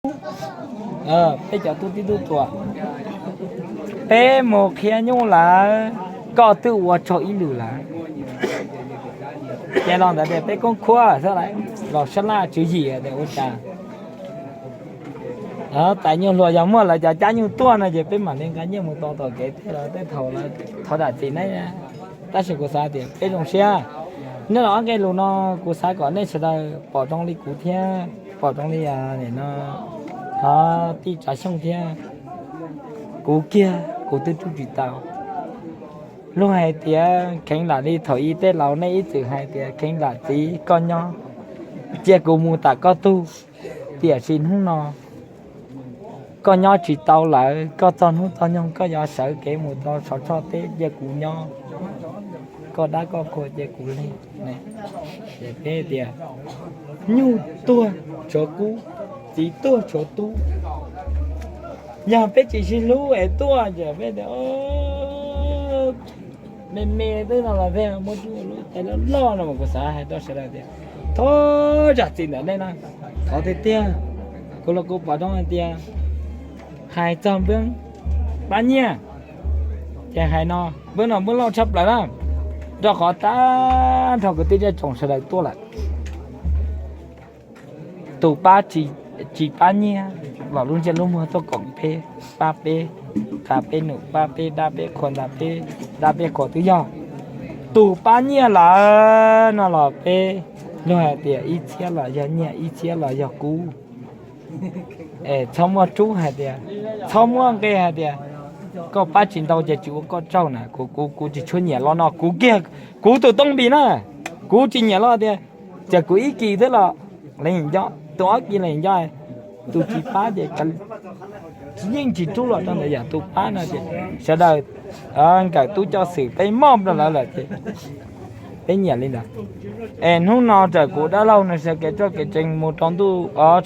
Peb cov tub tib tub tuas, peb mus qhia nyuj lawm, koj twb ua tsaug ib lwm lawm. Ces los ntawd tias peb koob khuab xwb lawm, los sab laj tswv yim tias ua cas tais nyuj hluas yog muaj lawv cov cab nyuj tuaj no ces peb mam li nqa nyiaj mus tau tom kev tej los tej thaum lawv thov zam txim ne. Tab sis kuv xav tias peb zoo siab, nej los ob nqe lus no kuv xav kom nej sawv daws pom zoo li kuv thiab pom zoo li no, hov tij Tsav Xyooj thiab kuv kiag kuv twb rub tsis tau. Luag hais tias kheev lam li thaum ub tej laus nej ib txwm hais tias kheev lam txiv koj nyob, cia kuv mus tam koj tug. Tiam sis hnub no koj nyob tsis tau lawm, koj txog hnub txog nyoog koj yuav sawv kev mus rau Sov Tshoj teb, cia kuv nyob, koj dab koj qhua cia kuv lig. Ces peb tias nyuj tuag tshuav kub, txiv tuag tshuav tub. Yog peb tsis sib hlub es tuaj ces peb tias me me twb no los peb muab tub lub tais loj loj no mas kuv xav hais rau sawv daws tias thov zam txim ntawm nej na, thov tiag tiag. Kuv los kuv pom zoo hais tias hais txog npeb pab nyiaj ces hais no, npeb no npeb loj tshaj plaws na, rau qhov tag nrho kwv tij zej tsoom sawv daws tuaj lawm. Tus pab tsis pab nyiaj los lub ntsej lub muag tuaj koom peb, pab peb, qha peb num, pab peb dab peb qhua, nta peb dab peb qhua twb yog. Tus pab nyiaj lawm no los peb luag hais tias ib txhiab los yog nyiaj, ib txhiab los yog kub. Es txhob muaj rub hais tias, txhob muaj nqe hais tias koj pab tsis ntau ces tsis ua koj tsaug na. Kuv, kuv, kuv tsis tshua nyiam los no, kuv kiag, kuv tus tooj npis na, kuv tsis nyiam los tias, cas kuv ib kis thiab los leej nco, tus ob kis leej nco, tus tsis pab ces yeej tsis rub los rau ntawd. Yam tus pab no ces sawv daws nkawm tub coj xwm peb moj rau lawv lawm ces peb nyiam li ntawd. Es hnub no txawm kuv dab laug no sawv kev roj kev tsees mus rau ntuj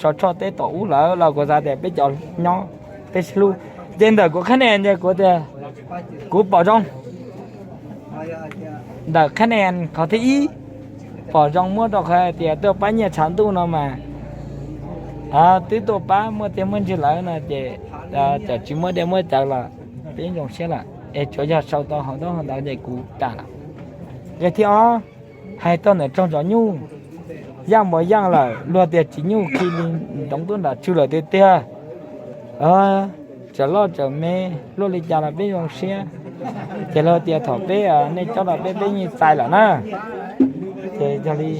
Sov Tshoj teb tom ub lawm los kuv xav tias peb cov nyob peb sib hlub. Ces ntawm kuv qhab nia ces kuv tias kuv pom zoo ntawm qhab nia qhov thib ib, pom zoo muab rau qhov hais tias tuaj pab nyiaj tshav ntuj no mas twb tuaj pab muaj tiaj muaj ntsig lawm no ces txawm tsis muaj dej muaj cawv los peb zoo siab lawm, es tsuas yog sau tau hauv ntaub hauv ntawv ces kuv kam lawm. Nqe thib ob, hais txog ntawm tsaug ntsoov nyuj, yaj npua yaj lawm, luag tias tsis nyuj khi li nroov tuaj nram tswv lawm tiag tiag. Txawm loj txawm me, luaj li cas los peb zoo siab. Ces luag tias thaum peb, nej cob rau peb, peb yeej txais lawm na. Ces yog li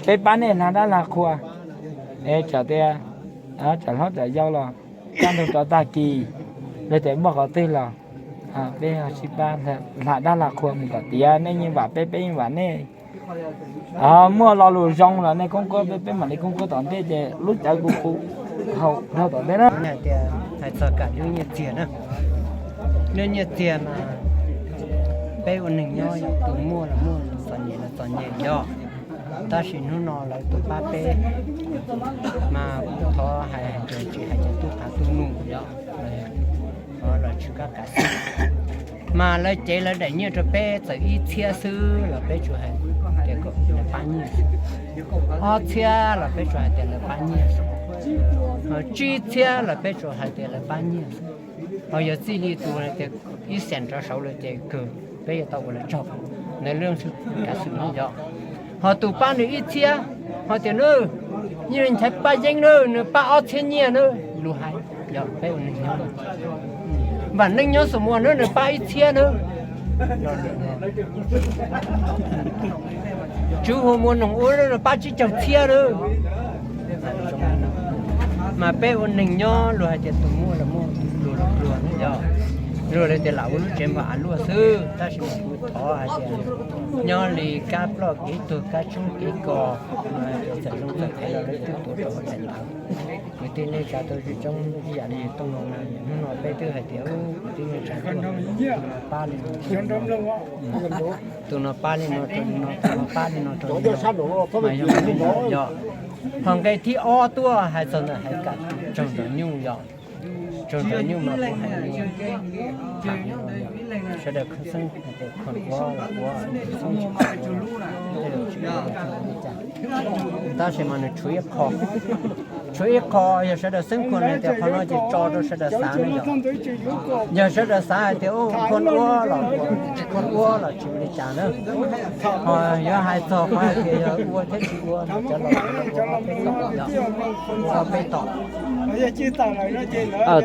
peb pab nej hla dab hla qhua, es txawm tias txawm hlob txawm yau los kaj ntug rov tag kis, luag tias muaj qhov twg los peb sib pab hla dab hla qhua mus kom tiav, nej yeej vam peb, peb yeej vam nej. Muaj lo lus zoo los nej koob kuab peb, peb mam li koob kuab tom ntej ces lub cawv kuv kuv hau dhau tom ntej na. Hais tias hais txog kam lub nyiaj txiag na, lub nyiaj txiag mas peb ua neeg nyob yog tus muaj los muaj, tus txom nyem los txom nyem yog, tab sis hnub no lawv tus pab peb mas kuv thov hais hais tias tsis hais tias tub qav tub num yog los tsis kab kav xwb, mas lawv cev lawv daim nyiaj rau peb txawm ib txhiab xwb los peb tsuas hais tias kom lawv pab nyiaj xwb, ob txhiab los peb tsuas hais tias lawv pab nyiaj xwb, tsib txhiab los peb tsuas hais tias lawv pab nyiaj xwb. Ho yog txij li tus hais tias ib xees rov saud lawm ces kawg peb yuav tau ua lawv tsaug, ntawd lub kav xwm no yog. Ho tus pab nws ib txhiab, ho tias nws yeej li nchaiv paj yeeb na, nws pab ob txhiab nyiaj na, lus hais yog peb ua neeg nyob. Vam Neej nyob Xus Muas na, nws pab ib txhiab na. Tswv Hu Muas Noog Ua na, nws pab tsib caug txhiab na. Mas peb ua neeg nyob luag hais tias tus muaj los muaj, tus pluag los pluag na yog. Luag li tias lam ua lub tsev npog av luaj xwb, tab sis mas kuv thov hais tias nyob li kab ploj kev tuag kab tshoob kev kos, txawm zoo txawm phem los lawv twb tuav rau hauv daim ntawv. Kwv tij neej tsa tau zoo coob ib yam li Tooj no na, hnub no peb twb hais tias kwv tij neej tsa tuaj, tus no pab li no, tus no pab li no rau no, tus no pab li no rau no, mas yog li no yog. Ho nqe thib ob tuaj hais txog ntawm hais kam tsaug ntsoov nyuj yog. Tsaug ntawv nyuj mas kuv hais li, tham li no yog sawv daws khwv xeeb hais tias khwv ua los ua, xeeb tsis ua los tej zaum tsis ua li cas. Tab sis mas nws tshuav ib qho, tshuav ib qho yog sawv daws xeeb khwv hais tias qhov no ces tso rau sawv daws xav no yog. Yog sawv daws xav hais tias khwv ua los ua, tsis khwv ua los tsis ua li cas na. Ho yuav hais txog qhov hais tias yog ua thiab tsis ua no cov laus ua ob peb tom, ua ob peb tom.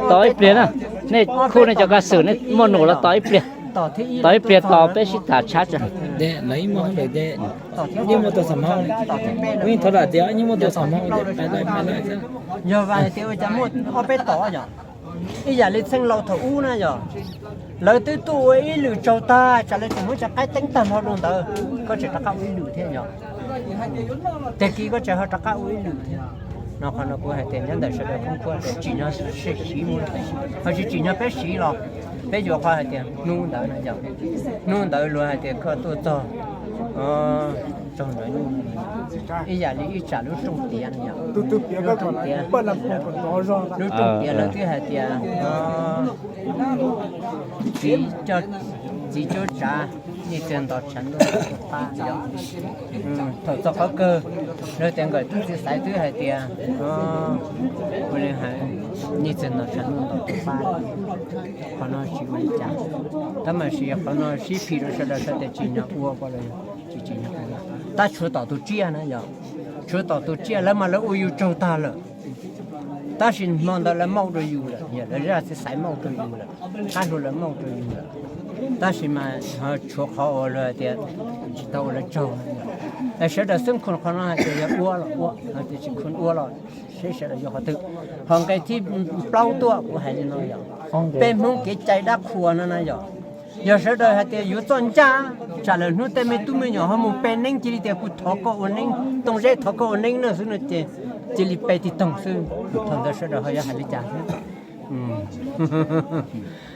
Tos ib pliag na, nej khub nej cov kav xwm nej muaj num los tos ib pliag, tos ib pliag tos peb sib tham tshab tso. Yeej muaj tau xam hau, yeej thov lam tias yeej muaj tau xam hau. Yog vas tias ua cas muaj ob peb tom yom, ib yam li txheej laus thaum ub na yom, lawv twb tuaj ua ib lwm tsaug tag tsam lawv tseem muab cov qaib teeb tag nrho rau ntawd, koj tseem rov qab ua ib lwm thiab yom. Tag kis koj tseem ho rov qab ua ib lwm thiab. No qhov no kuv hais tias nyob ntawm sawv daws khoob khuab tias tsim nyog siv mus, ho tsis tsim nyog peb siv los peb yuav qhov hais tias hnub ntawd no yom, hnub ntawd luag hais tias koj tuaj txog, txog ntawd ib yam li ib tsam lub rooj tiav no yom, lub rooj tiav, lub rooj tiav lawv twb hais tias txiv, txiv cuab tsav, nyiaj txiag ntos tshav ntuj pab yom. Thaum txog qhov kawg, lawv tias nkawm tub txiv xaiv twb hais tias, ua li hais, nyiaj txiag ntos tshav ntuj ntos pab. Qhov no tsis ua li cas, tab mas sis qhov no sib phim rau sawv daws sawv tias tsim nyog ua ko los tsis tsim nyog ua, tab tshuav tom tus tsiaj na yom. Tshuav tom tus tsiaj lawv mas lawv ua yus tsaug tag lawm. Tab sis hmo ntawd lawv mauj rau yus lawm, yog lawv zaj txiv xaiv mauj rau yus lawm, qab hlua lawv mauj rau yus lawm. Tab sis mas ho tshuav qhov uas luag tias tsis tau ua lawv tsaug. Es sawv daws xeeb khwv qhov no hais tias yog ua los ua, hais tias tsis khwv ua los seb sawv daws yuav qhov twg. Ho nqe thib plaub tuaj kuv hais li no yom, peb Hmoob kev cai dab qhuas no na yom, yog sawv daws hais tias yuav txoj ncaj, tsam lawm hnub tej me tub me nyuam ho mus pe neeb cia li tias kuv thov koj ua neeb, Tooj Zeb thov koj ua neeb na xwb no ces cia li pe tig toog xwb. Thaum ntawd sawv daws ho yuav hais li cas xwb?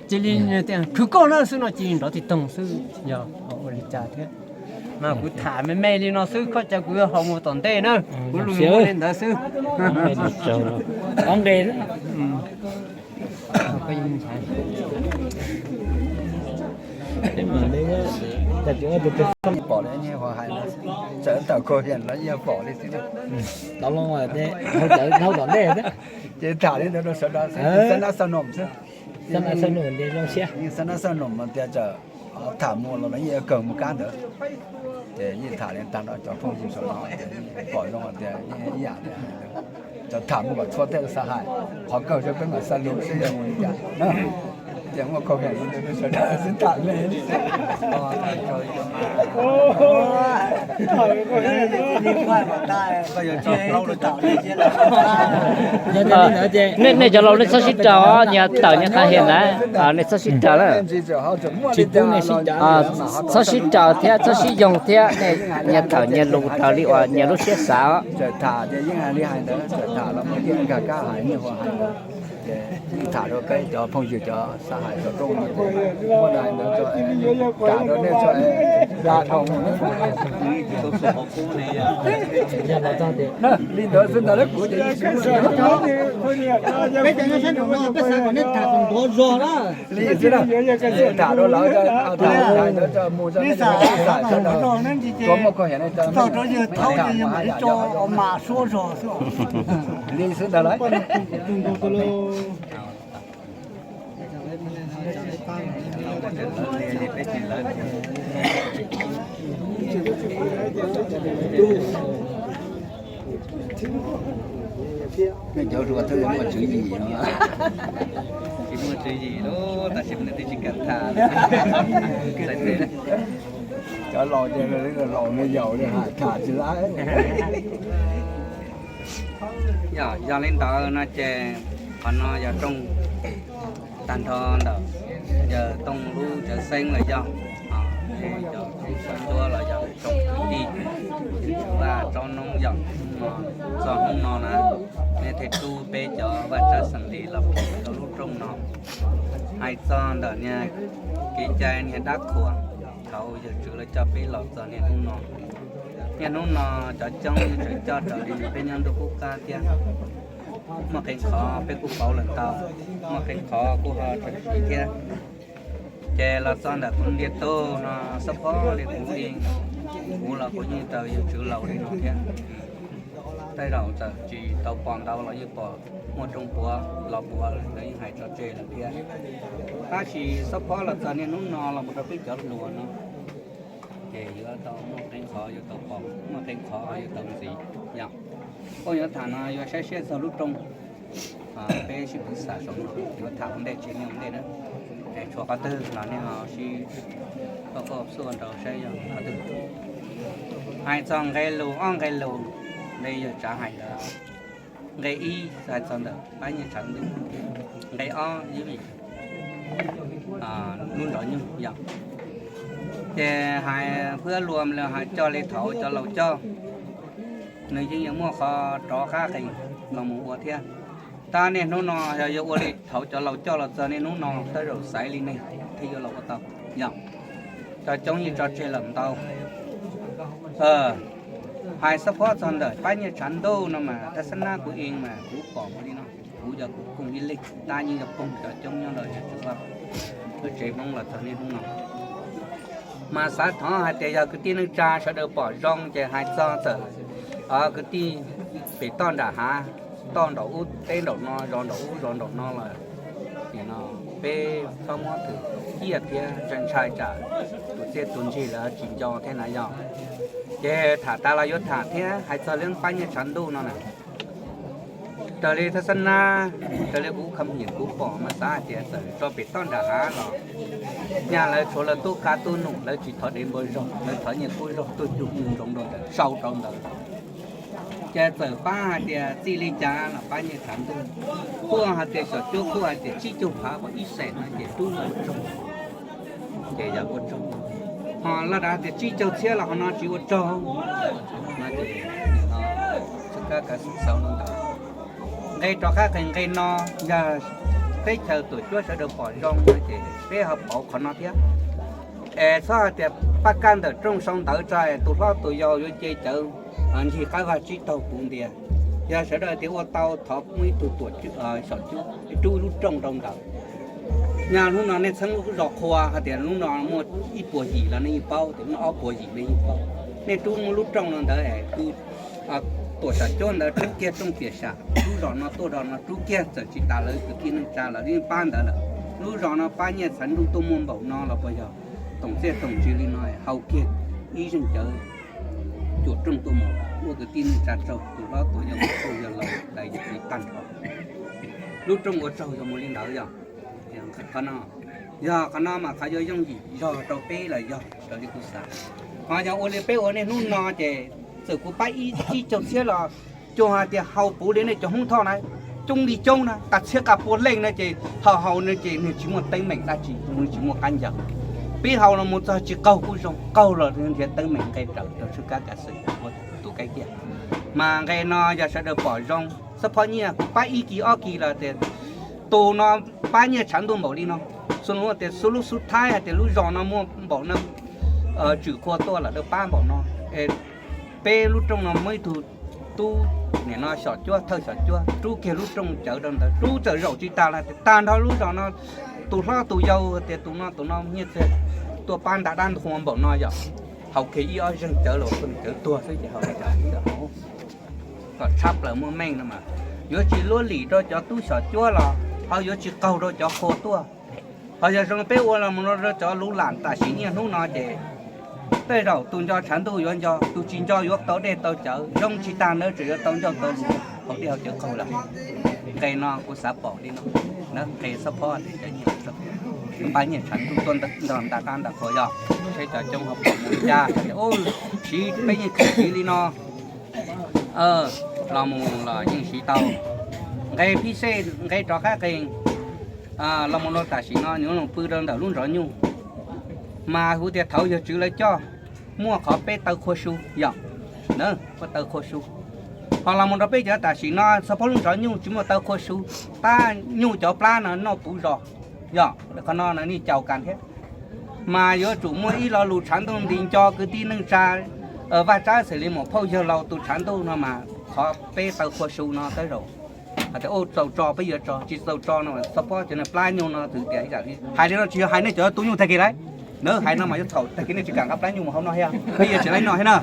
Cia li tias khwv koj na xwb no cia li nrov tig toog xwb, yog ho ua li cas thiab? Mas kuv tham me me li no xwb, koj caw kuv ho mus tom ntej na, kuv lus muaj li ntawd xwb. Pom li, tawm koj pom li xwb. Tau loo, hau tom ntej, ces tham li ntawd rau sawv daws xwb, xab nab xab noom xwb. Xab nab xab noom tias tawm tham mus los yeej kawg mus kab ntawd. Ces yeej tham li tag nrho cov phooj ywg saum no, pom zoo tias yeej ib yam li hais ntawd, cov tham mus kom txhua tej xav hais, qhov kawg xwb peb mam xav lus seb yog mus li cas. Ces muaj khaub khem li ntawd sawv daws xwb tham me li. Nej cov laus nej txhob sib raws, nyias tawm nyias qhov hev ntawd, nej txhob sib raws lawm. Txhob sib raws thiab txhob sib yoog thiab, nyias tawm nyias lus raws li uas nyias lub siab xav. Tham rau peb cov phooj ywg cov xav hais rau rooj, muab hais ntawd tso, tham rau nej tso, da dhau mus. Li ntawd xwb ntag, kuv ces peb cov nyob sab nraum no peb xav kom nej tham kom nrov zog na. Li xwb na, tham rau lawv, tham mus rau nej xav, txog rau yawg thaub ces yawg mam li tso mas suab zog xwb. Li xwb ntag lauj. Nej cov hluas thiaj li muaj tswv yim no. Tsis muaj tswv yim lawm, tab sis nws twb tsis kam tham. Cov laus ces laus, yau tham tsis laib. Yog li ntawd no ces qhov no yog rooj tag nrho ntawm yawg Tooj lub cawv xeeb los yog, cov tub los yog tsoom kwv tij, Vaj Tsob Noob yog, txog hnub no na, nej thiaj rub peb cov vaj tsab xeem li los pom rau lub rooj no. Hais txog ntawm niag kev cai niag dab qhuas thaum yawm tswv lawv coj peb los txog niaj hnub no. Niaj hnub no cov coob tseem coj raws li peb nyob ntuj qub qab thiab. Muaj qee qhov peb kuj pauv lawm tau, muaj qee qhov kuj ho tseem siv thiab. Ces los txog ntawm kuv ntiag tug no, xob phob li kuv li, kuv los kuv yeej raws yawg tswv laus li no thiab. Tej zaum txawm tsis tau pom ntau los yeej pom muaj rooj puav los puav los yeej hais tso tseg lawm thiab. Tab sis xob phob los txog niaj hnub no los mus rau peb cov hluas no, ces yuav tau muaj qee qhov yuav tau pom, muaj qee qhov yuav tau ntxiv. Yog koj yuav tham no yuav saib siab txog lub rooj, peb sib pw xam saum no yuav tham ua ntej tsis ua ntej na. Es tshuav qhov twg los nej ho sib koj koj xua nrau saib yog qhov twg. Hais txog nqe lus, ob nqe lus, nqe yawg tsav hais ntawd, nqe ib hais txog ntawm pab nyiaj tshav ntuj, nqe ob ib vim lub nrov nyuj yom. Ces hais phwb luas los hais coj li thaum cov laus coj, nws yeej yuav muaj qhov rov qab qees los mus ua thiab. Tab niaj hnub no yog yuav ua li thaum cov laus coj los txog niaj hnub no tej zaum xaiv li neeg thiaj yuav los ua tau yom. Cov coob yeej tso tseg lawm ntau. Hais xob phob txog ntawm pab nyiaj tshav ntuj no mas thaj xab nab kuv ees mas kuv pom ua li no, kuv yog kuv kooj ib leeg tab yeej yog kooj cov coob nyob rau yawg tswv vaj lub tsev Hmoob los txog niaj hnub no. Mas xav thov hais tias yog kwv tij neej tsa sawv daws pom zoo ces hais txog txawm kwv tij pem toj nram hav, toj nraum ub teb nraum no, zos nraum ub zos nraum no los, nim no peb txhob muab thwm ciaj thiab ntshai ntshai tsam tus txiaj tus ntsig lawv tsis nco thiab na yog. Ces tham tas los yuav tham thiab hais txog li pab nyiaj tshav ntuj no na. Raws li thaj xab nab, raws li kuv kham nyem kuv pom mas xav hais tias txawm tso pem toj nram hav los nyaj lawv tshuav lawv tub qab tub num, lawv tsis thov dev npua zog, lawv thov nyiaj kub zog tuaj cug nyoog ntsoov rau ntawd, sau rau ntawd. Ces txawm pab hais tias txij li cas los pab nyiaj tshav ntuj, kuj hais tias xyom cuab kuj hais tias tsib caug phav uas ib xees no ces rub ua tsaug, ces yog ua tsaug. Ho laj dav tias tsib caug txhiab los qhov no tsis ua tsaug no ces txhawb kab kav xwm xaus no ntawd. Nqe rov qab qees nqe no yog teb chaws tuam cuab sawv daws pom zoo no ces peb ho pauv qhov no thiab. Es txhob hais tias pab kaj ntawm rooj sau ntawv tso es tus hlob tus yau yuav ce cawv ncig qab vaj tsib taug puv ntias. Yog sawv daws tias ua tau thov muaj ib tug tuam xyom cuab rub lub rooj rau ntawd. Nyaj hnub no nej txheeb lub zos qhua hais tias hnub no muaj ib puas yim los nej yeej paub, tias hnub no ob puas yim nej yeej paub. Nej rub muaj lub rooj rau ntawd es tus tuam xyom cuab ntawd rub kiag rooj tiam sam lub zos no tuaj zos no rub kiag, txawm tsis tas lawv kwv tij neej tsa los yeej pab ntawd lawm. Lub zos no pab nyiaj tshav ntuj tuaj muaj npaum no los puas yog toom txiaj toom ntsig li no, hau kiag ib zeeg cawv cuam rooj tuaj mus ua kwv tij neej tsa tsaug, tus hlob tus yau tus yawg laus lawv yawm txiv tag nrho. Lub rooj ua tsaug yog mus li ntawd yog. Qhov no, yog qhov no mas qhov yuav yooj yim zog rau peb los yog raws li kuv xav. Ho yog ua li peb ua niaj hnub no ces txawm kuv pab ib tsib caug txhiab los cuag hais tias haus puv li nej cov Hmoob Thoj na, coob li coob na, qas txhiab qas pua leej na ces haus haus no ces nws tsis muaj teeb meem dab tsi, nws tsis muaj qab ncaws. Pib haus los mus txog tsis qaug kuj zoo, qaug los nrhiav teeb meem nqe raws rau txhawb kab kav xwm ua tub kaib kiag. Mas nqe no yog sawv daws pom zoo, xob phob nyiaj kuv pab ib kis ob kis los tias tus no pab nyiaj tshav ntuj npaum li no. Xub tias xub lub xub thaib hais tias lub zos no muaj npaum no, tswm qhua tuaj los lawv pab npaum no. Es peb lub rooj no muaj ib tug tub, nim no xyom cuab thawj xyom cuab rub kiag lub rooj cawv rau ntawd, rub txawm zaum tsis tas los tias tag nrho lub zos no tus hlob tus yau tias tus no tus no nyiaj txiag tuaj pab nta dab nthua npaum no yom. Haus kiag ib ob zeeg cawv los cawv tuag xwb ces haus li cas kom tshab plaws muaj meej no mas yuav tsis luab lim rau cov tub xyom cuab los ho yuav tsis qaug rau cov qhua tuaj. Ho yog zoo peb ua los mus rau cov lub lam tam sim niaj hnub no ces tej zaum tus nco tshav ntuj yuav nco, tus tsis nco yuav tau dej tau cawv, zoo tsis tag ntawd tseem yuav tau ncauj tau lus haus dej haus cawv qaug lawm. Nqe no kuv xav pom li no, nqe xob phob tias cov nyiaj, pab nyiaj tshav ntuj tuaj nrog nta dab nta qhua yog, seb cov coob ho pom mus li cas, siv peb nyiaj khwv siv li no los mus los yeej siv tau. Nqe phib xej nqe rov qab qees los mus rau tam sim no yuav los pw rau ntawm lub nrov nyuj, mas hu tias thaum yawg tswv lawv coj muaj qhov peb taw qhua su yom, na, muaj taw qhua su. Ho los mus rau peb cov tam sim no xob phob lub nrov nyuj tsis muaj taw qhua su, tab nyuj cov plab no noj puv zos yom, qhov no nej caum kas thiab. Mas yuav tsum muaj ib lo lus tshav ntuj nti nco kwv tij neej tsa, vaj tsab xws li muam phauj yawg laus tus tshav ntuj no mas qhov peb taw qhua su no tej zaum Hais tias, ub, txaus tso peb yuav tso, tsis txaus tso no, xov pob cov plab nyuj no twb tias ib yam li hais li no tsis yog hais nej cov tu nyuj tag kis lauj. Nawb, hais no mas yuav txhaum tag kis nej tsis kam nqa plab nyuj mus hauv no thiab, peb yuav tsis laib noj thiab na.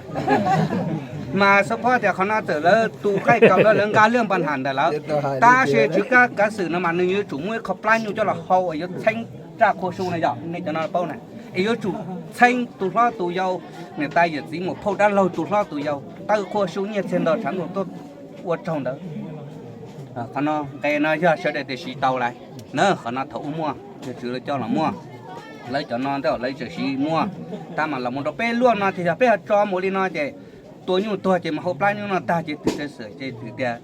Mas xov pob tias qhov no txawm lawv tus qaij kaus no lawv nqa liaj npa nham ntawm lawv, tab sis tswv kab kav xwm no mas nws yuav tsum muaj ib qho plab nyuj coj los hau uas yuav txheeb raj qhua su na yom, nej cov no paub na. Es yuav tsum txheeb tus hlob tus yau, niam tais yawm txiv muam phauj dab laug tus hlob tus yau, taw qhua su nyiaj txiag ntau tshav ntuj tuaj ua tsaug ntawd. Qhov no nqe no yog sawv daws tias siv tau lawm na, qhov no thaum ub muaj, yog tswv lawv coj los muaj. Lawv cov no ntawm lawv tseem siv muaj, tab mas los mus rau peb luaj no ces yog peb ho tso mus li no ces tua nyuj tuag ces mus hau plab nyuj no tag ces twb txawj xwm ces twb tias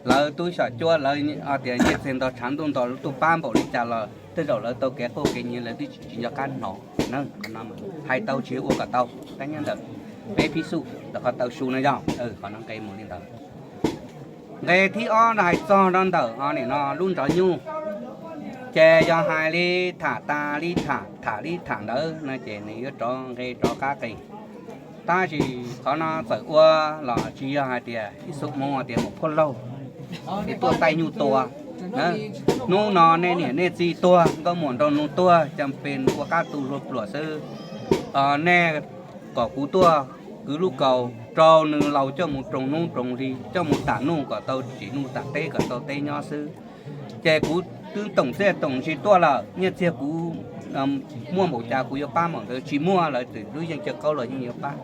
lawv tub xyom cuab lawv tias nyiaj txiag ntau tshav ntuj ntau lawv tuaj pab npaum li cas los tej zaum lawv tau kev quaj kev nyiav lawv twb tsis nco qab hnov na. Qhov no hais tau tsis ua kom tau, tab nyob ntawm peb phib xuj rau qhov taw su no yog, qhov no nqe mus li ntawd. Nqe thib ob no hais txog rau ntawm nim no lub nrov nyuj, ces yog hais li tham tas li tham, tham li tham ntawd no ces nws yuav rov nqe rov qab qis. Tab sis qhov no txawm ua los tsis yog hais tias ib xub hmoov tias muam phauj laug es tuaj taij nyuj tua. Hnub no nej niam nej txiv tuag, nkauj muam nraug nus tuag, cas pes ua qab tu hlua pluam xwb. Nej kom kuv tuaj kwv lub kaus rau nws laus coj mus roos hnub roos hli, coj mus tam nuj kom tau tsim nuj, tam teb kom tau teb nyob xwb. Ces kuv twb toom txiaj toom ntsis tuaj lawm, nyiaj txiag kuv muaj npaum cas kuv yuav pab npaum ntawd, tsis muaj lawv twb lub yeej caw qaub los yeej yuav pab.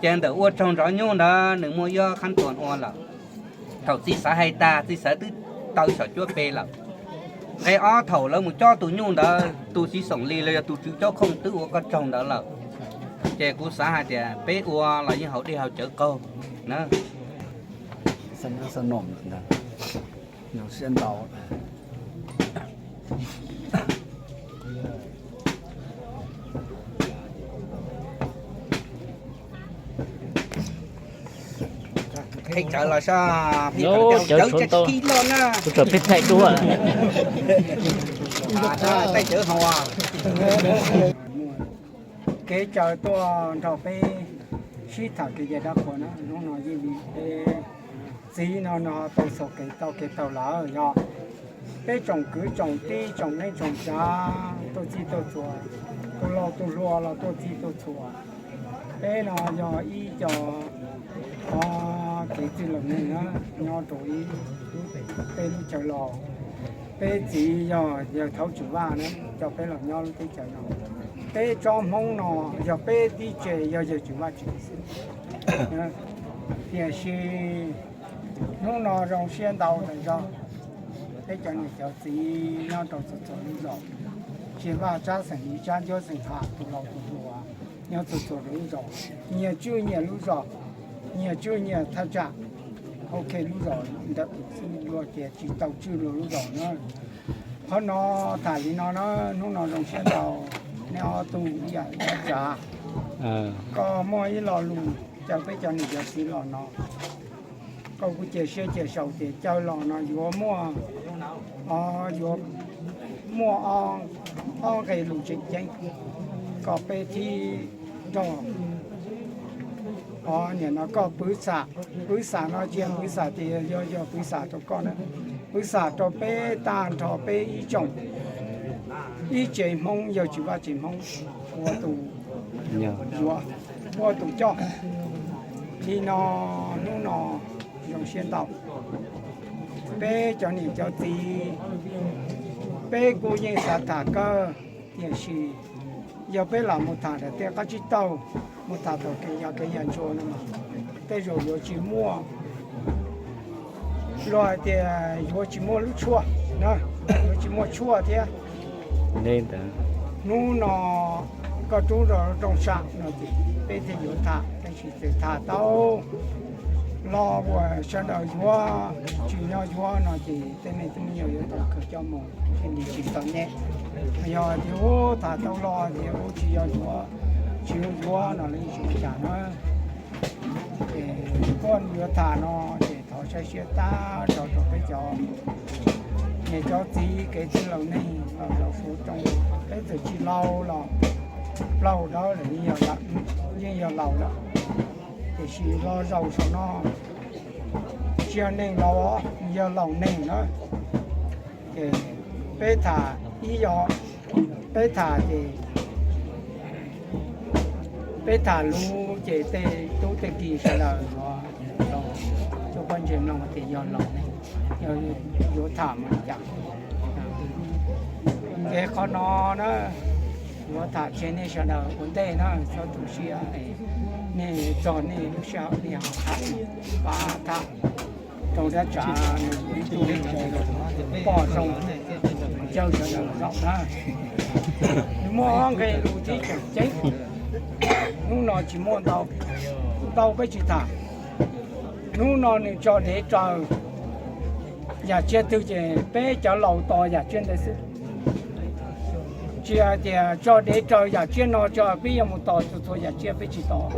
Ces ntawm ua tsaug nrov nyuj ntawd nws muaj ib qhab tuas ua lawm. Thaum txiv xav hais tas txiv xav twb taw xom cuab pe lawm. Nqe ob thaum lawv mus cob tus nyuj ntawd tus txiv xoom li los yog tus tswv cob khooj twb ua koj tsaug ntawd lawm. Ces kuv xav hais tias peb ua los yeej haus dej haus cawv qaug na. Qhib cawv los sab, cawv tshua ntau, kuv tsuas pib thaij duab. Taij cawv hau. Kev caw tuaj nrog peb sib tham kev cai dab qhuas na, hnub no yeej li peb txiv no no tau txhua kev tau kev taug lawm yog peb tsoom kwv tsoom tij tsoom neej tsoom tsav tuaj txij tuaj txhua, tus laus tus hluas los tuaj txij tuaj txhua. Peb no yog ib co kev txwj laus neeg na, nyob rau ib peb lub chaw los. Peb txiv yog yawg Thaub Tswm Vaj na, coj peb los nyob lub teb chaws no. Peb tsob Hmoob no yog peb tib tse yog yawg Tswm Vaj tsev xwb. Tiam sis hnub no zoo siab ntau tawm zog peb cov niam cov txiv nyob rau txhua txhua lub zos, tsis vaj tsab xeem li tsab ncuab xeem ham tus laus tus hluas nyob txhua txhua lub zos, nyias tswj nyias lub zos, nyias tswj nyias thaj tsam. Ok, lub zos ntawm tus xib hwb luag tias tsis tau tswj luag lub zos na. Qhov no tham li no na, hnub no zoo siab ntau, nej ob tug ib yam li tsav. Koj muaj ib lo lus caw peb cov niam cov txiv los no, koj kuj cia siab cia saum tias caw los no yuav muaj, yuav muaj ob nqe lus tseem ceeb kom peb thiaj nrog. Nim no koj pwv xam, pwv xam no tsis yog pwv xam tias yog yog pwv xam rau koj na, pwv xam rau peb tag nrho peb ib tsoom, ib tsev Hmoob yog tsis vaj tsev Hmoob ua tus yuav, ua tus coj. Li no hnub no zoo siab ntau, peb cov niam cov txiv, peb kuj yeej xav tham kawg, tiam sis yog peb lam mus tham ntawm tej qab tsib taug, mus tham thaum kev yog kev yog ntsuag no mas tej zaum yuav tsis muaj, luag hais tias yuav tsis muaj lub tshuaj, yuav tsis muaj tshuaj thiab. Hnub no koj rub rau rooj sam no ces peb thiaj yuav tham, tab sis txawm tham tau los uas sawv daws yuav tsis nyob yuav no ces tej me tub me nyuam yuav tau khaws coj mus thiaj li tsis txom nyem. Yog tias ub tham tau los tias ub tsis yog yuav, tsis yuav yuav no li tsis ua cas na. Ces koj yuav tham no ces thov saib siab tag nrho rau peb cov niam cov txiv kev txwj laus neeg los zaum fuv rooj, peb txawm tsis laus los plaub dawb lawm yeej yog laus lawm, tiam sis los zaum saum no Tsis yog neeg laus, yog laus neeg na. Ces peb tham ib yam, peb tham ces peb tham lus ces tej tub tej ki sawv daws yuav tau coj pob ntseg mloog tias yog laus neeg, yog yuav tham mas li cas. Ces qhov no na, yuav tham tseg nej sawv daws ua ntej na, txhob tu siab, nej txog nej lub sij hawm nej ho tham, pab tham rau dab tsav, nws ib tug poj zoo, cawj sawv daws zaum na. Nws muaj ob nqe lus tib tseem ceeb, hnub no tsis muaj ntau, ntau peb tsis tham. Hnub no nws tso dev raws yam tsiaj twg ces peb cov laus tos yam tsiaj ntawd xwb. Tsis hais tias tso dev raws yam tsiaj no tso, peb yuav mus tos txhua txhua yam tsiaj peb tsis tos.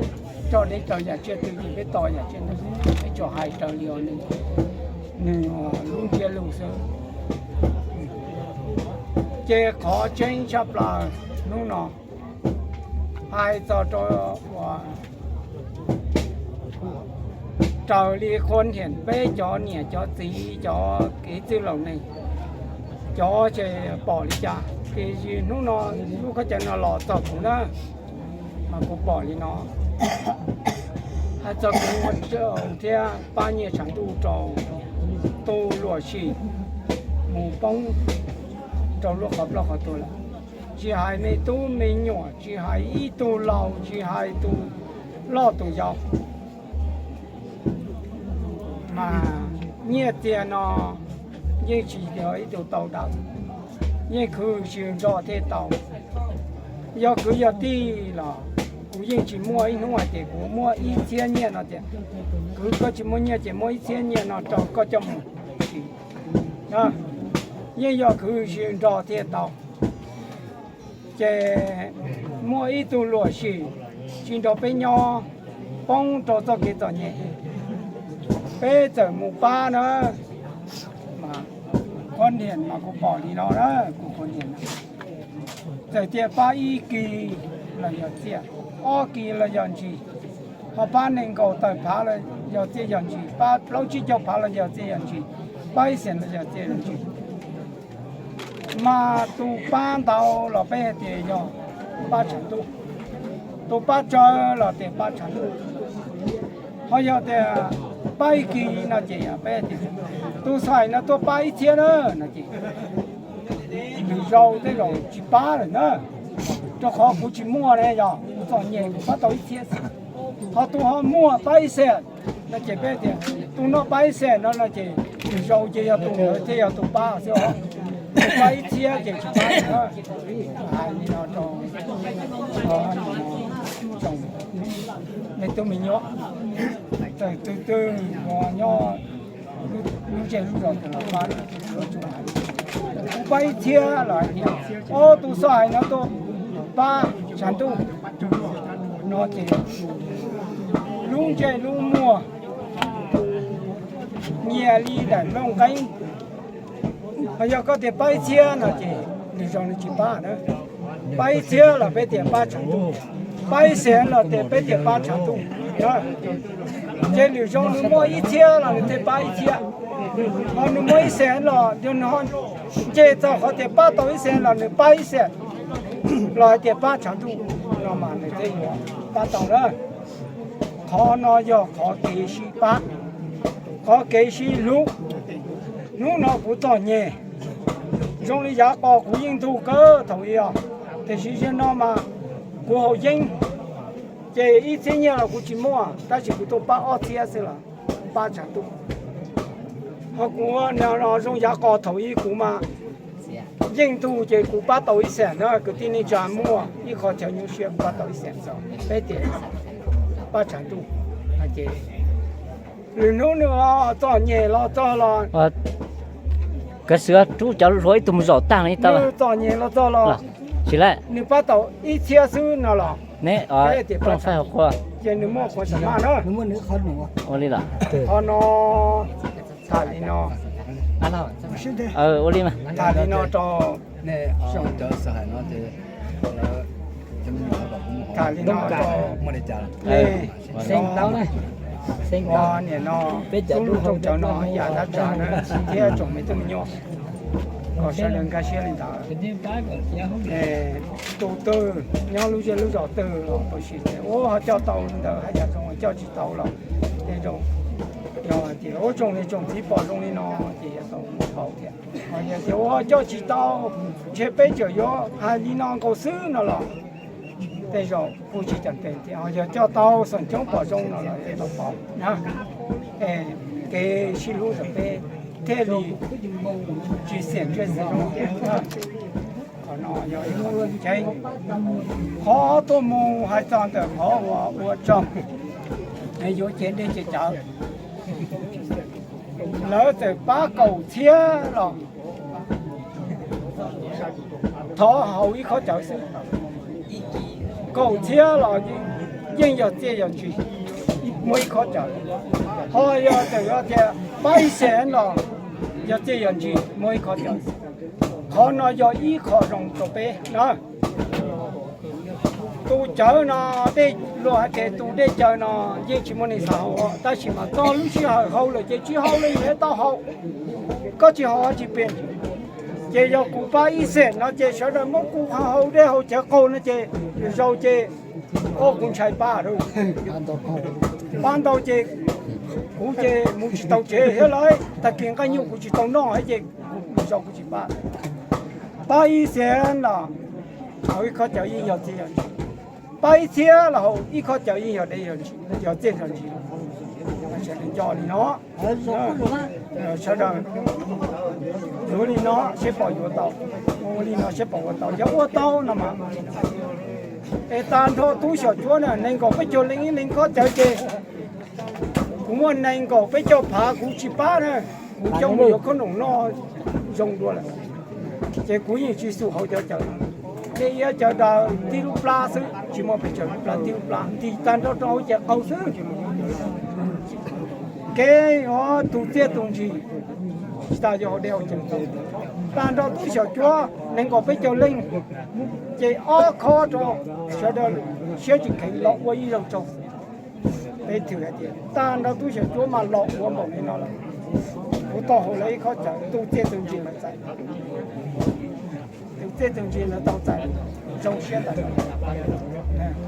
Tso dev raws yam tsiaj twg ces peb tos yam tsiaj ntawd, peb tsuas hais raws li nws, nws lub ntsiab lus xwb. Ces qhov tseeb tshaj plaws hnub no hais txog rau uas raws li qhua niam peb cov niam cov txiv cov kev txwj laus neeg, cov ces pom li cas, tiam sis hnub no lub khaub cawv no los txog kuv na, mas kuv pom li no. Hais txog kuv ua rau thiab pab nyiaj tshav ntuj rau tus luam sim mus poob rau lub qhov ploj qhov tuag lawm. Tsis hais me tub me nyuam, tsis hais ib tug laus, tsis hais tus loj tus yau, mas nyiaj txiag no yeej tsis yog ib tug tau dawb, yeej khwv sib nrog thiaj tau. Yog kwv yog tij los kuv yeej tsis muaj ib hnub hais tias kuv muaj ib txhiab nyiaj no tias, kwv koj tsis muaj nyiaj ces muaj ib txhiab nyiaj no rau koj coj mus. Yeej yog khwv sib nrog thiaj tau. Ces muaj ib tug luam sim tsis nrog peb nyob, poob rau txoj kev txom nyem, peb txawm mus pab na. Qhua niam mas kuv pom li no na, kuv qhua niam na, txawm tias pab ib kis los yog txiaj, ob kis los yog ntsis, ho pab nees nkaum tawm phav los yog txiaj yog ntsis, pab plaub tsib caug phav los yog txiaj yog ntsis, pab ib xees los yog txiaj yog ntsis. Mas tus pab ntau los peb hais tias yog pab tshav ntuj, tus pab tsawg los tias pab tshav ntuj. Ho yog tias pab ib kis no ces peb tias tus xais no tuaj pab ib txhiab na no ces nws zoo tej zaum tsis pab lawm na. Rau qhov kuv tsis muaj ne, yog kuv txom nyem kuv pab tau ib txhiab xwb. Ho tus ho muaj pab ib xees no ces peb tias tus no pab ib xees no no ces nws zoo ces yog tus ntawd thiaj yog tus pab xwb os. Tus pab ib txhiab ces tsis pab na. Hais li no rau tsoom me tub me nyuam, txawm twg twg uas nyob lub zej lub zos los pab, kuv pab ib txhiab los hais tias ob tug xais no tuaj pab tshav ntuj no ces lub ntsej lub muag nyias li daim nplooj nqeeb. Ho yog koj tias pab ib txhiab no ces nws zoo nws tsis pab na. Pab ib txhiab los peb tias pab tshav ntuj, pab ib xees los tias peb tias pab tshav ntuj. Ces nws zoo nws muaj ib txhiab los nws thiaj pab ib txhiab, ho nws muaj ib xees los yog nws ho nce txog qhov tias pab tau ib xees los nws pab ib xees los hais tias pab tshav ntuj no mas nws thiaj yuav pab tau na. Qhov no yog qhov kev sib pab, qhov kev sib hlub. Hnub no kuv txom nyem, zoo li yav qos kuv yeej ntug kawg thaum ub os, tiam sis zaum no mas kuv haus yeeb, ces ib txhiab nyiaj los kuv tsis muaj, tab sis kuv tuaj pab ob txhiab xwb los pab tshav ntuj. Ho kuv no zoo yav qos thaum ub kuv mas yeej ntug ces kuv pab tau ib xees na, kwv tij neej tsa muaj ib qho chaw nyuaj siab kuv pab tau ib xees, peb tias pab tshav ntuj. Ces lwm hnub nws txom nyem los txog los, kav xwb rub cov hluas ib tug mus zaum tag no tau. Nws txom nyem los txog los, tsis laij, nws pab tau ib txhiab xwb no los, ne, peb tias pab tshav ntuj, ces nws muaj qhov xav maj na. Ua li los, qhov no tham li no, ua li mas tham li no rau, tham li no rau, Nim no peb cov lub rooj cawv no yam dab tsav na, thiab tsoom me tub me nyuam, kom sawv daws nkag siab li ntawd. Tus twg nyob lub zej lub zos twg los ua si ces ua ho coj tau li ntawd, hais tias tsoom coj tsis tau los tej zaum yog hais tias ua tsoom niam tsoom txiv pom zoo li no ces yuav tau paub thiab. Ho yog tias ua coj tsis tau, ntshe peb tseem yuav hais li no nkaus xwb no los tej zaum kuj tsis cam pem tias ho yog coj tau xeem coob pom zoo no los yuav tau paub na. Kev sib hlub ntawm peb thiaj li tsis xiam ntsej xeem zoo thiab. Qhov no yog ib qho tseem ceeb. Qhov tuaj mus hais txog ntawm qhov uas ua tsaug yuav cev dej cev cawv, lawv txawm pab kaum txhiab los thov haus ib khob cawv xwb. Kaum txhiab los yeej yog txiaj yog ntsig muaj ib khob cawv. Ho yog txawm yog tias pab ib xees los yog txiaj yog ntsig muaj ib khob cawv. Qhov no yog ib qho zoo rau peb na. Tus cawv no, dej, luag hais tias tus dej cawv no yeej tsis muaj neeg xav haus, tab sis mas txog lub sij hawm haus lawm ces tsis haus li yuav tau haus. Koj tsis haus tsis pem. Ces yog kuv pab ib xees no ces sawv daws muab kuv haus dej haus cawv qaug no ces zaus ces, o, kuv ntshai pab, pab ntau ces kuv ces mus tsis tau tsev thiab lawm, tag kis nqaij nyuj kuv tsis tau noj ces zaus kuv tsis pab. Pab ib xees los haus ib khob cawv yeej yog txiaj yog ntsig. Pab ib txhiab los haus ib khob cawv yeej yog dej, yog txiaj yog ntsig. Sawv daws nco li no, sawv daws yuav li no seb pom yuav tau, ua li no seb pom ua tau, yog ua tau no mas. Es tag nrho tub xyom cuab na, nees nkaum peb caug leej ib leeg khob cawv ces kuv muaj nees nkaum peb caug phav kuv tsis pab na, kuv coj mus yuav khaub noom noj zoo dua lawm. Ces kuv yeej tsis xum haus cov cawv no. Dej iab cawv daws tib lub plab xwb, tsis muaj pes tsawg lub plab, tib lub plab nti tag nrho rau hauv ces qaug xwb. Kev ua tus txiaj tus ntsig tsis tas yog haus dej haus cawv, tag nrho tub xyom cuab nees nkaum peb caug leej, ces ob khob rau sawv daws siab tsis kheev los ua ib zaug tsaug. Peb thwm hais tias tag nrho tub xyom cuab mas los ua npaum li no lawm, kuv tau haus lawv ib khob cawv, tus txiaj tus ntsig lawv txais, tus txiaj tus ntsig lawv tau txais, zoo siab ntawm no.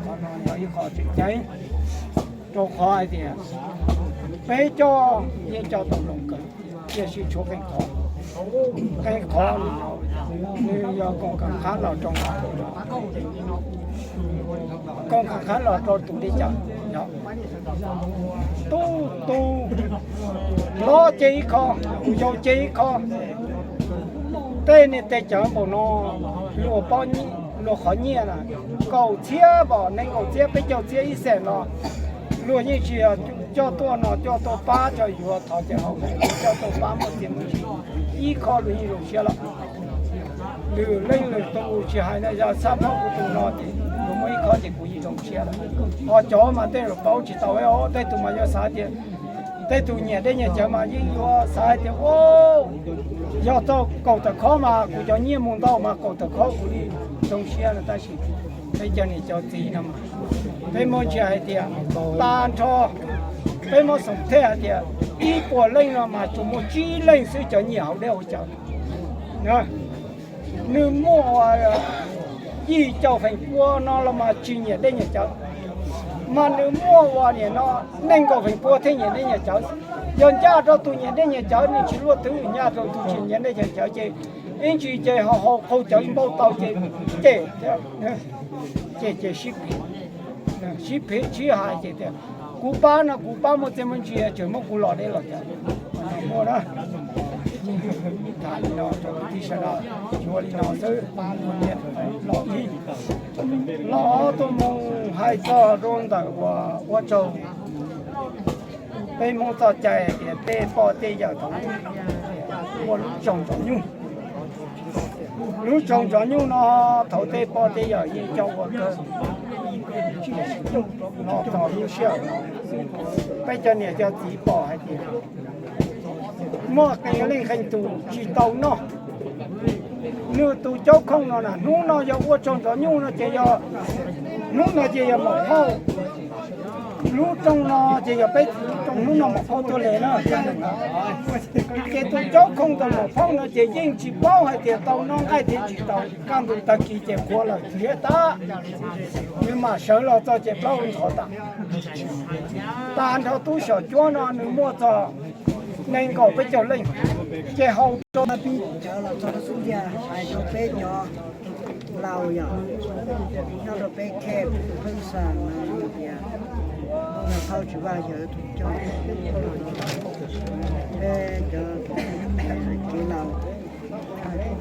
Qhov no yog ib qho tseem ceeb, rau qhov hais tias peb coj yeej coj tau zoo kawg, tiam sis tshuav qee qhov, qee qhov nws yog koom kam qhab los rau, koom kam qhab los rau tus dej cawv, tus, tus hlob ces ib qho, tus yau ces ib qho. Tej niag dej cawv npaum no luag paub, luag qhov nyiaj na, kaum txhiab pom nees nkaum txiab peb caug txiab ib xees los luag yeej tsis coj tuaj no coj tuaj pab coj yuav thov ces haus, coj tuaj pab muaj txiaj muaj ntsig, ib qho luag yeej zoo siab lawm. Lwm leej lwm tus tsis hais na, yog txhaj phauj kuv tus no ces luag muaj ib qho ces kuv yeej zoo siab lawm. Ho cov mas tej zaum paub tsis tau os, tej tus mas yuav xav tias, tej tus nyiam dej nyiam cawv mas yeej yuav xav hais tias, o, yog tau kaum tawm khob mas kuv cov nyiaj mus ntau mas kaum tawm khob kuv li zoo siab no, tab sis peb cov niam cov txiv no mas peb muab ntsia hais tias tag nrho peb muab xoom thej hais tias ib puas leej no mas tsuas muaj tsib leej xwb cov nyiam haus dej haus cawv. Nws muaj yim caum feem pua no los mas tsis nyiam dej nyiam cawv, mas nws muaj uas nim no nees nkaum feem pua thiaj nyiam dej nyiam cawv. Yog ncaj rau tus nyiam dej nyiam cawv nws tsis luaj twg, ncaj rau tus tsis nyiam dej nyiam cawv ces ib ntsis ces ho haus qaug cawv npau taws ces cem, cem ces sib phiv, sib phiv sib hais ces tias kuv pab no kuv pab muaj txiaj muaj ntsig tseem muab kuv los dej los cawv. Muaj na, tham li no rau kwv tij sawv daws, yuav li no xwb, los ib, los ob tuaj mus hais txog rau ntawm uas ua tsaug. Peb Hmoob txoj cai tias tej poj tej yawm thaum ub ua lub tsaug ntxov nyuj. Lub tsaug ntxov nyuj no thaum tej poj tej yawm yeej coj ua kawg. Los txog lub sij hawm no, peb cov niam cov txiv pom hais tias muaj qee leej qee tus tsis tau noj. Nws tus caub khooj no na, hnub no yog ua tsaug ntxov nyuj no ces yog, hnub no ces yog maum phauj, Lub rooj no ces yog peb txiv lub rooj, hnub no Maum Phauj tuaj le na. Ces tus caub khooj ntawm Maum Phauj no ces yeej tsis paub hais tias tau noj nqaij thiab tsis tau, kaj ntug tag kis ces qhuav lawm txiv tab, nws mam sawv los txog ces plaub hau ntxhov tas. Tag nrho tub xyom cuab no nws muaj txog nees nkaum peb caug leej, ces haus rau pib cawv los txog rau xub ntiag hais rau peb cov laus yog nyob rau peb khej pheej xas no tias Maum Phauj tsis vaj yawg tus coj, peb cov kev laus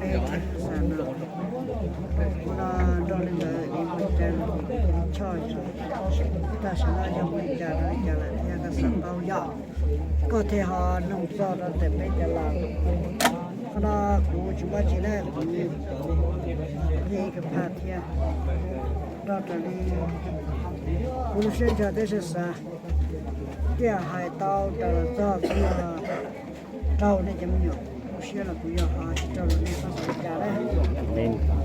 peb khej pheej xas no, ua no nrog li ntawd es mus cas los choj yog, tam sim no yog mus li cas los li cas lawm thiab koj xav paub yog koj thiaj ho nug txog rau ntawm peb cov laus. Qhov no kuv tsis muaj tsis na, kuv yeej ib kawg phaj thiab. Nrog raws li kuv lub siab ntsws thiab siab xav, thiaj hais tau raws los txog txog rau nej cov me nyuam, lub siab los kuv yog ho tsis raug luag nej txhob xav li cas na.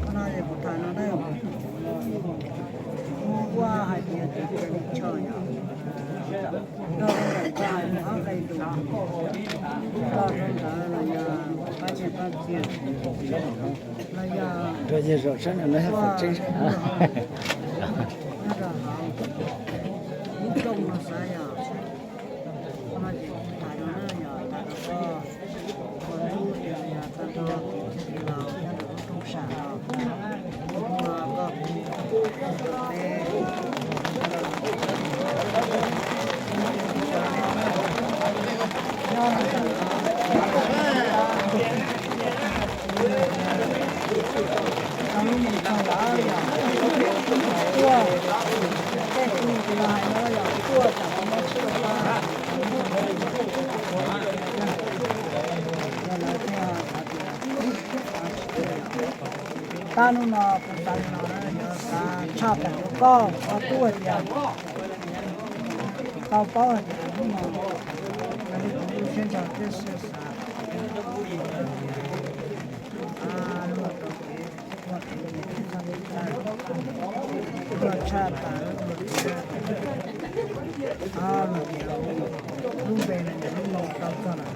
Qhov no es kuv tham no na, kuv ua hais tias tus cia li choj yog nrog rau ntawm koj hais ob nqe lus, nrog rau ntawd los yog pab txiaj pab txiag, los yog nyob rau hauv lub rooj no xav yog, qhov no ces kuv tham no na yog tham rau koj, ua lub tias yog tag nrho tus txiv laus nyob rau lub rooj sam no, koj Tab hnub no kuv xav li no na, yog xav tshaj tawm rau koj, koj tub hais tias tau paub hais tias hnub no yog li kuv lub siab ntsws thiab siab xav, luag rau kev, luag kev, luag tshaj tawm, luag tias lub npe no yog lub no tau txog lawm,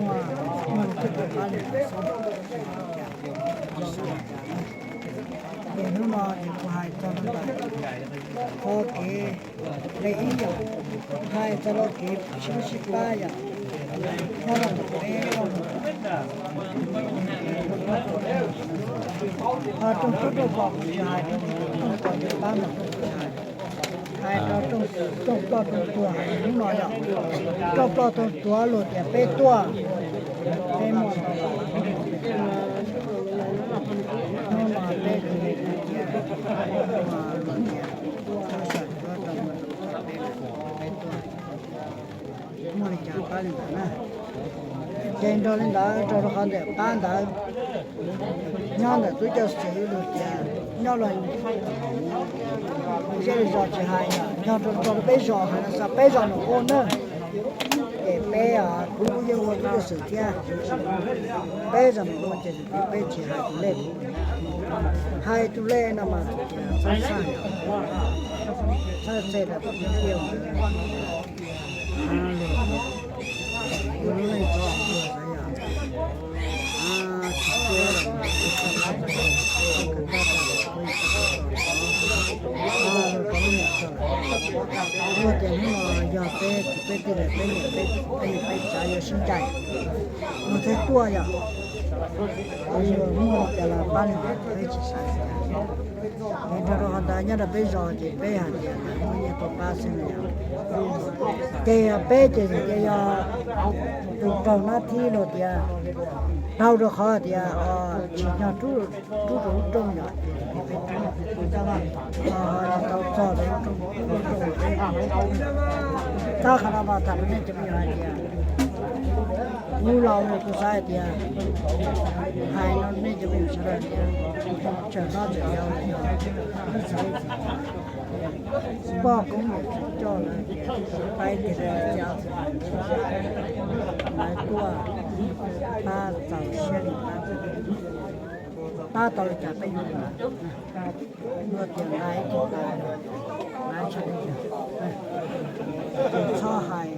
muaj, muaj lub kub pab li xwb, ces hnub no ces kuv hais txog rau ntawm qhov kev, nqe ib yom, hais txog rau kev sib sib pab yom, nyob rau ntawm peb rooj, ho rooj tub rooj pom kuv tsis hais, rooj pom yog pab mas kuv tsis hais, hais rau rooj, rooj ploj rooj tuag hais hnub no yom, rooj ploj rooj tuag luag tias peb tuaj, peb muaj tau, hnub no peb tus me tus cia, luag tias tuaj sawv tuaj rau mus rau peb, peb tuaj, muaj li cas pab li ntawd na. Ces nrog li ntawd rau rau qhov ntawm pab ntawd, nyob ntawm tub coj xwm luag tias nyob los, zej zos tsis hais yom, nyob rau rau peb zos hais no xav peb zos nws ua na, ces peb, kuv kuj yeej ua tub coj xwm thiab, peb zos nws ua ces peb tsis hais tus lej, hais tus lej no mas txhob xaj, txhob xaj rau tus lej, ua lub neej tsis tshua xav yom, tsis tshua, luag tias hnub no yog peb, peb tij laug peb niam peb, peb niam peb tsav yuav sib ncaim, luag thiaj tuaj yom, luag muaj li cas los pab li ntawd peb tsis xav li cas. Es nrog rau qhov ntawd nyob rau peb zos ces peb hais tias muaj nyiaj tuaj pab xwb no yom. Ces yog peb ces ces yog tus raug nab thib luag tias raug rau qhov tias tsis nyog rub rau lub rooj yom, ces peb rub, ho tau txog rau lub rooj, lub rooj. Tab qhov no mas tham rau nej cov me nyuam hais tias, kuv laus no kuv xav hais tias, hais no nej cov me nyuam sawv daws tias, tsam no tsam yau los yog poj koob yawm txiv coj lawv tias, pab tias, lawv tuaj pab txaus siab li pab. Pab tau li cas peb yuav li ntawd. Luag tias nqa ib tug tais los nqa tshaj li yog, ces txhob hais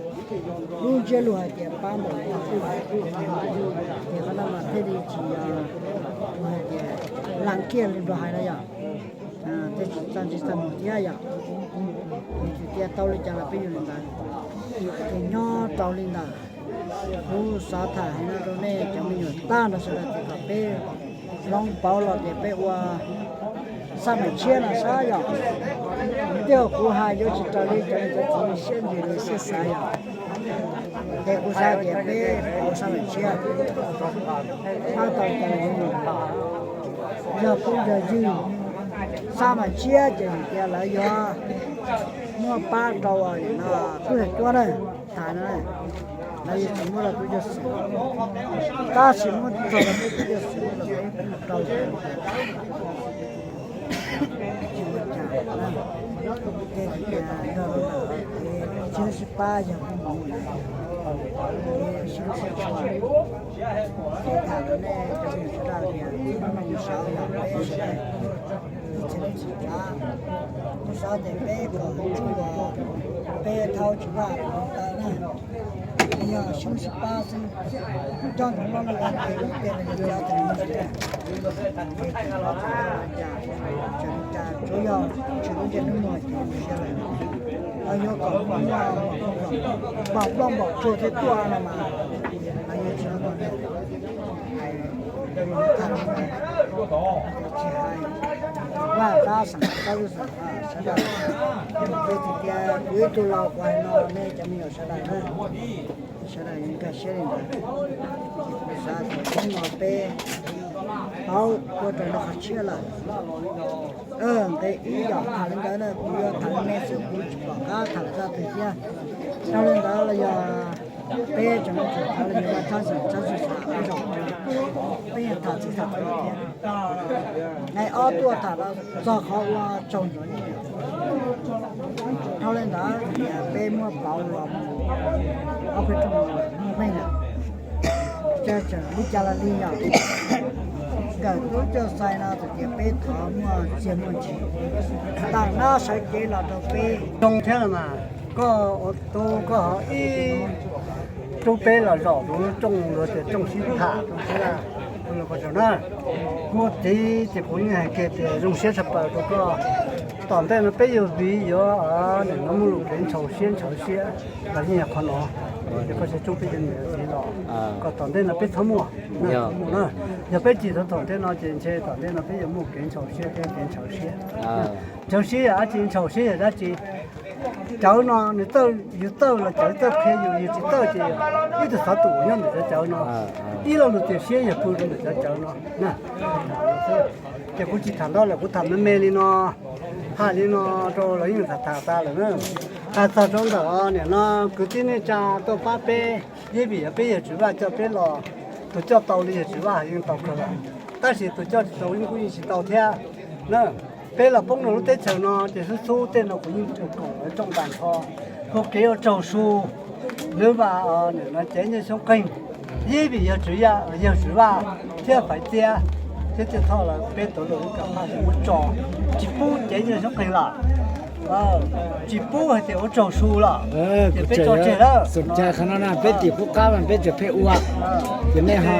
lub ntsiab lus hais tias pab npaum li no, ces qhov no mas thiaj li tsis yog hais tias lees kiag li nrog hais no yom. Thiaj tsis txaj ntsig txaj muag thiab yom. Ces tias tau li cas los peb yuav li ntawd. Ces nyob rau li ntawd, kuv xav tham hais no rau nej cov me nyuam tag nrho sawv daws tias kom peb hloov pauv los tias peb ua xab maim tshiab no sab yom. Tej zaum kuv hais yuav tsis raws li cov niam cov txiv siab ntsws li siab xav yom. Ces kuv xav tias peb pauv xab maim tshiab, pab tau cov yog phooj yog ywg, xab maim tshiab ces tias lawv yuav muab pab rau no tub yog cuab na, tham no, lawv yuav tsis muab rau tub coj xwm, tab sis muab txog rau peb tub coj xwm los peb rau tsis ua cas. Ces nrog rau ntawm tsis sib pab yog peb mus, sib sib tshua. Ces tham rau nej cov me nyuam sawv daws tias txij no mus saud yog peb sawv daws ib txhia leej txhia tsav, mus saud ces peb kom tsuj los peb thaub tsis vaj taw na, yog sib sib pab xwb, coj ntawm loj loj los ces ib pliag los yog cov tseem mus tseem tseem tsuav yog tsis lub ntsej lub muag ces mus siab lawm, los yuav kom muaj npaum nplooj npaum tsuag thiab tuaj no mas, los yuav tsis muaj hais, tsis hais vaj tab xeem tab lub xeem sawv daws, ces tias kuv ib tug laus kuv hais no nej cov me nyuam sawv daws na, sawv daws nkag siab li ntawd. Xav tias hnub no peb paub ua raws li qhov tshiab lawm. Nqe ib yom, tham li ntawd na kuv yuav tham me xwb kuv tsis pom qab tham zaj twg thiab. Dhau li ntawd los yog peb tseem tsum thov los yog vaj thab xeem thab xwm xam ib zaug, peb yeej tham txog tham txog thiab. Nqe ob tuaj tham los txog qhov ua tsaug ntxuav nyiaj. Dhau li ntawd tias peb muab pauv los mus ob peb rooj muaj meej lawm. Tseem li cas los li yog nkawm tub coj xais no txawm tias peb thov muaj txiag muaj ntsis, tawm nab sawv cev los rau peb zoo thiab los mas, koj ua tub koj ho ib rub peb los zaum tus rooj luag tias rooj sib tham rau thiab, ua los ko tsaug na. Kuv txiv ces kuv yeej hais kiag tias zoo siab tshaj plaws rau koj. Tom ntej no peb yuav viv yuav nim no muaj lus kev ntshaus siab ntshaus siab los yeej yog qhov no, ces koj tsis tub peb cov niam txiv los kom tom ntej no peb txhob muaj, txhob muaj na. Yog peb tsis tau tom ntej no ces ntshe tom ntej no peb yuav muaj kev ntshaus siab thiab kev ntshaus siab. Ntshaus siab yog dab tsi, ntshaus siab yog dab tsi? Cawv no nws txawj, yus txawj los cawv txawj qhia yus, yus tsis txawj ces ib tug xov tum nyob ntawm cov cawv no, ib lo lus tiam siab yog pw rau ntawm cov cawv no. Ces kuv tsis tham ntau lawm, kuv tham me me li no, hais li no rau los yeej tham tham tas lawm na. Hais txog rau ntawm nim no kwv tij neej tsa tuaj pab peb, yeej vim yog peb yawg Tswv Vaj coj peb los, tus coj tau li yawg Tswv Vaj yeej tau kawg lawm, tab sis tus coj tsis tau yeej kuj yeej tsis tau thiab na. Peb los poob rau lub teb chaws no ces xub xub tej no kuv yeej koom lawv rooj tas nrho, hu kev ua tsaug su. Lawv vas nim no cev nyiaj xyoob qeeg, yeej vim yawg Tswv, yawg Tswv Vaj thiab Faiv Txiab thiab Txiaj Thoj lawv peb tau los ib kam phaj muab tso, tsis pub cev nyiaj xyoob qeeg lawm, tsis pub hais tias ua tsaug su lawm, ces peb tso tseg lawm. Peb tim qub qab mas peb tseem pheej ua, ces nej ho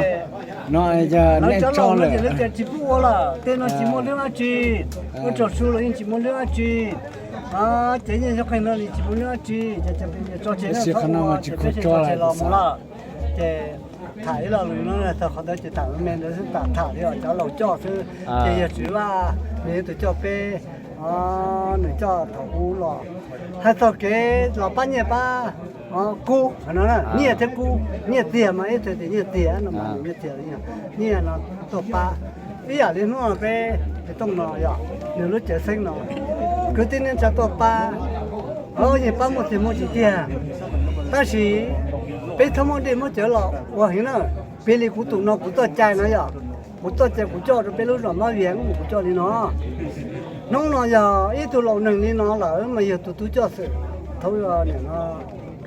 no, nej tso lawm ces lawv tias tsis pub ua lawm, tej no tsis muaj lub dab tsi, ua tsaug su los yeej tsis muaj lub dab tsi, cev nyiaj xyoob qeeg no li tsis muaj lub dab tsi, ces peb tso tseg, tsis kho no ces peb tso tseg los mus lawm. Ces tham ib lo lus no txog qhov ntawd ces tham me ntawd xwb, tham tham li cov laus coj xwb. Ces yawg Tswv Vaj nws yog tus coj peb, nws coj thaum ub los. Hais txog kev los pab nyiaj pab kub no, nyiaj thiab kub, nyiaj txiag mas ib txhia tias nyiaj txiag no, nyiaj txiag, nyiaj no tuaj pab. Ib yam li hnub no peb tes tooj no yog nws lub cawv xeeb no, kwv tij neej tsa tuaj pab, yeej pab muaj txiag muaj tsis tiag, tab sis peb txhob muab dej muab cawv los ua heev na. Piv li kuv tus no kuv txoj cai no yog, kuv txoj cai kuv coj rau peb lub zos Mab Vias, kuv coj li no. Hnub no yog ib tug laus neeg li no lawm mas yog tus tub coj xwm thaum nim no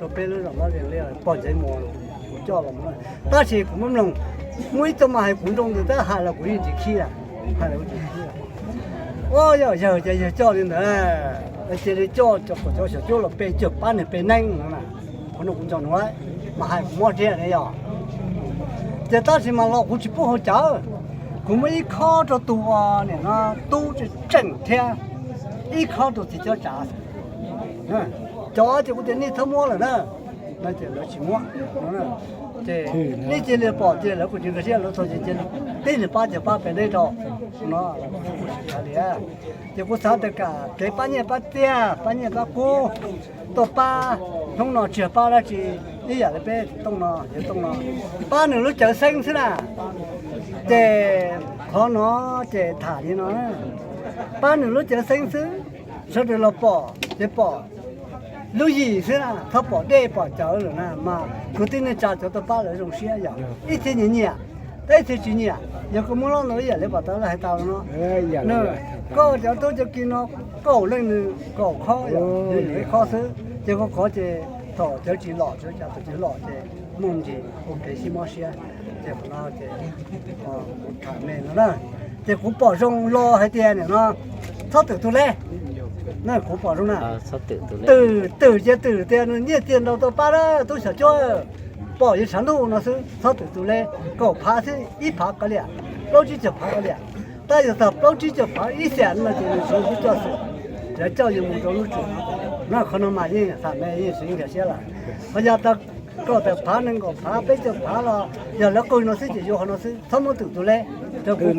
rau peb lub zos Mab Vias li pog Ntxaiv Muas kuv coj los. Tab sis kuv muab mloog, muaj ib txoj mas hais kuv nroo ntws tab hais los kuv yeej tsis khib. Ua yog yawg ces yawg coj li ntawd, cia li coj cov, cov xyom cuab los pe cawm pab niag pe neeb no na. Qhov no kuv nco ntsoov lawm, mas hais kuv mob ntiag ne yog. Ces tab sis mas los kuv tsis pub haus cawv, kuv muab ib khob rau tus, nim no, tub tseem tseem thiab ib khob rau txiv cob tsav. Cov ces kuv tias nej txhob muab lawm na, no ces lawv tsis muab no. Ces nej cia li pom ces lawv kuj tsis nkag siab, lawv txog ces cia li tib niag pab ces pab pem deb rau no. Ces kuv xav tias kam kev pab nyiaj pab txiag, pab nyiaj pab kub, tuaj pab hnub no tsis yog pab dab tsi, ib yam li peb tooj no, yawg tooj no, pab nws lub cawv xeeb xwb na. Ces qhov no ces tham li no, pab nws lub cawv xeeb xwb, sawv daws los pom ces pom lub yim xwb na, txhob pom dej pom cawv lawm na, mas kwv tij neej tsa cov tuaj pab lawv zoo siab yog ib txhia nyiam nyiam, tab ib txhia tsis nyiam, yog koj muab lob ntau ib yam li pom tau lawv hais tau no. Koj cov tub cov ki no, kaum leej nws kaum khob, yog ib khob xwb, ces koj khov ces thaum cawv tsis lom, cawv tsis lom ces muaj ntsis ua kev sib mob siab. Ces qhov no ces kuv tham me no na, ces kuv pom zoo los hais tias nim no txhob twm tus leb. Kuv pom zoo na, twm, twm ces twm tias nws nyiaj txiag ntau tau pab na, tub xyom cuab, pom yawg tshav ntuj no xwb, txhob twm tus leb, kaum phav xwb, ib phav kav liam, plaub tsib caug phav kav liam. Tab yog tag plaub tsib caug phav ib xyam no ces nws tsis yog tub coj xwm, lawv coj yus mus rau lub tsev no. Qhov no mas yeej tham me yeej tsis nkag siab lawm. Qhov yog tau kaum tawm phav, nees nkaum phav, peb caug phav los yog lawv qw no xwb ces yuav qhov no xwb, txhob muab twm tus leb. Rau kuv,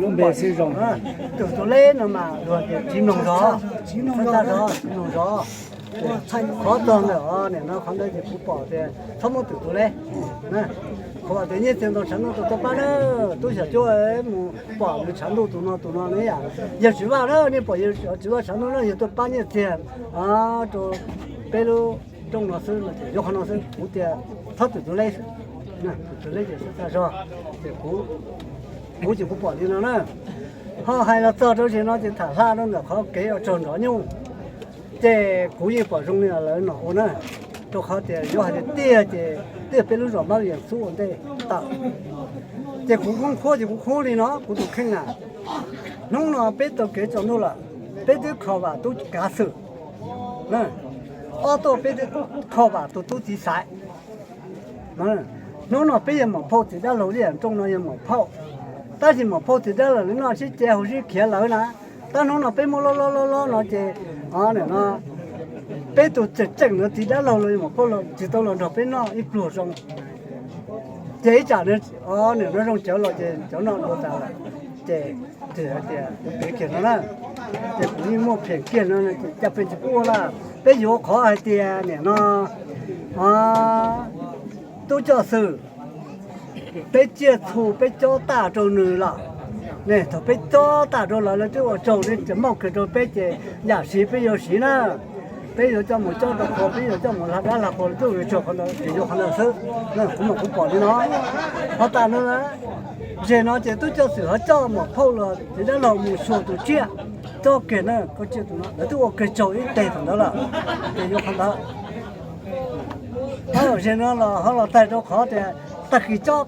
twm tus leb no mas luag tias tsis mloog zog, tsis mloog zog, tsis mloog zog. Qhov txog ntawm nim no qhov ntawd ces kuv pom tias txhob muab twm tus leb. Kuv tias nyiaj txiag ntau tshav ntuj tau tuaj pab na, tub xyom cuab mus pom nws tshav ntuj tus no tus no ne yom. Yawg Tsim Vaj na, nej pom yawg Tsim Vaj tshav ntuj na, yawg tuaj pab nyiaj txiag rau peb lub rooj no xwb, yuav qhov no xwb, kuv tias txhob twm tus leb xwb. Twm tus leb ces txhob txaj zog. Ces kuv, kuv ces kuv pom li no na. Ho hais los txog rau zim no ces tham hla rau ntawm qhov kev ua tsaug nrov nyuj. Ces kuv yeej pom zoo li lawv nom ua na, rau qhov tias yuav hais tias tiag ces tiag peb lub zos Mab Yees xub ua ntej tawm. Ces kuv khoob khuab ces kuv khoob li no, kuv tus kheej na, hnub no peb tau kev tsaus ntuj lawm, peb twb kho vam tub kav xwm, ob tuaj peb twb kho vam tus tub txiv xaiv. Hnub no peb yog maum phauj txiv dab laug li yam rooj no yog maum phauj, tab sis maum phauj txiv dab laug li no sib ce hauv sib khiav lawm na. Tab hnub no peb muab lob lob lob lob no ces, o, nim no peb tus tseem tseem no txiv dab laug los yog maum phauj los tsis tau los nrog peb noj ib pluag zoo. Ces ib tsam, o, nim no zoo cawv los ces cov noj dua tas lawm. Ces txawm hais tias kuv phem kiag no na, ces kuv yeej muaj phem kiag no ces cas peb tsis pub ua lawm. Peb yuav qhov hais tias nim no, o, tub coj xwm, peb tsiaj txhu peb cob tag rau nws lawm. Ne thaum peb cob tag rau lawv, lawv twb ua tsaug, lawv tseem muab kiag rau peb ces yam siv peb yuav siv na. Peb yuav coj mus cob rau qhua, peb yuav coj mus hla dab hla qhua, lawv twb ua tsaug qhov ntawd ces yuav qhov ntawd xwb. Kuv mam kuv pom li no. Qhov tas no, zem no ces tub coj xwm ho coj maum phauj los txiv dab laug mus xyuas tus tsiaj, cob kiag na, koj tsiaj tus no lawv twb ua kiag tsaug ib teg thaum ntawd lawm, ces yuav qhov ntawd. Zem no los ho los tag rau qhov tias tag kis cob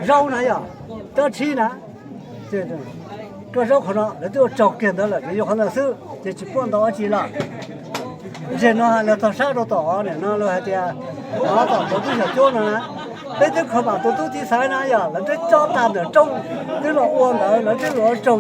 zaub na yom, cob tshib na, koj zaub qhov no lawv twb ua tsaug kiag ntawd lawm ces yuav qhov ntawd xwb ces tsis pub ntau dab tsi lawm. Zem no hais los txog sab rau tom nim no lawv hais tias, o, tom tus tub xyom cuab no na, peb twb kho vam tus tub txiv xaiv na yom, lawv twb cob tag ntawm rooj, twb los ua ntawd, lawv twb los ua tsaug